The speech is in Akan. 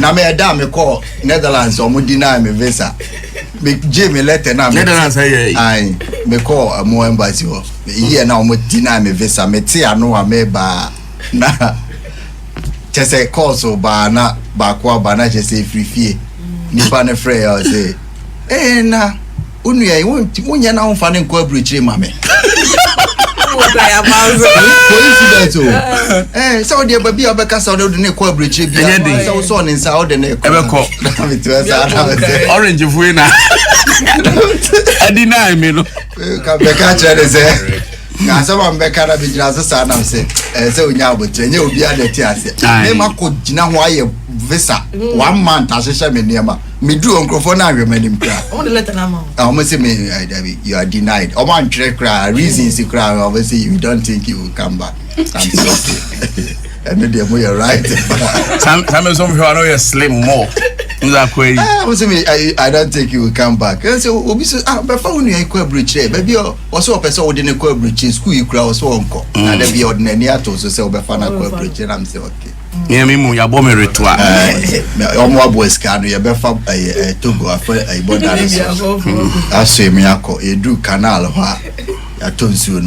Na me ɛda a mekɔ Netherlands, ɔmo deny me visa, me gye me letter na me Netherlands ɛyɛ yi. Ayi, mekɔ ɔmo embassy hɔ yie na ɔmo deny me visa. Me te ano a meba na kyɛ sɛ calls baa na baako aba na kyɛ sɛ efiri fie nipa ne frɛ yɛ, ɔsɛ na onua yi wonyɛ na womfa ne nkɔ aburokyire ma me. Coincidence o. Sɛ wode baabi a wobɛka sɛ wode ne kɔ aburokyire bia, Ɛnyɛ den. sɛ wosɔɔ ne nsa, wode ne kɔ. Ɛbɛkɔ. Na metumi saa na mesɛ Orange fo yi na ɛdi naa mi no. Ka bɛka kyerɛ ne sɛ na asɛm a mbɛka na bɛgyina so saa nam sɛ ɛɛ sɛ onya abotire, nyɛ obiara na ɛte aseɛ. Mema kɔ gyina ho ayɛ visa one month, ahyehyɛ me nneɛma, meduru nkurɔfoɔ no ahwɛ m'anim koraa. Ɔmo de letter na ama wo? Ɔmo sɛ me dabi, you are denied. Ɔmo antwerɛ koraa reasons koraa. Ɔmo sɛ you don't think you will come back. I'm so okay, ɛno deɛ mo yɛ right. Sam sam nso hwɛ ɔno yɛ slim more nza akɔ yi. Ah, ɔmo sɛ me I don't think you will come back. Ɛn sɛ obi so, ah, bɛfa wo nua yi kɔ aburokyerɛ baabi a ɔsɛ ɔpɛ sɛ ɔde ne kɔ aburokyerɛ school yi koraa, ɔsɛ ɔnkɔ na dabi ɔde n'ani ato so sɛ ɔbɛfa no akɔ aburokyerɛ, na m sɛ okay. Nyɛ mi mu yabɔ mi retoa. Ɔmo aboa sika no, yɛbɛfa ɛyɛ ɛyɛ Togo afa ɛyɛ bɔda no so aso emi akɔ. Yɛduru canal hɔ a, yɛatɔ nsuo no mu.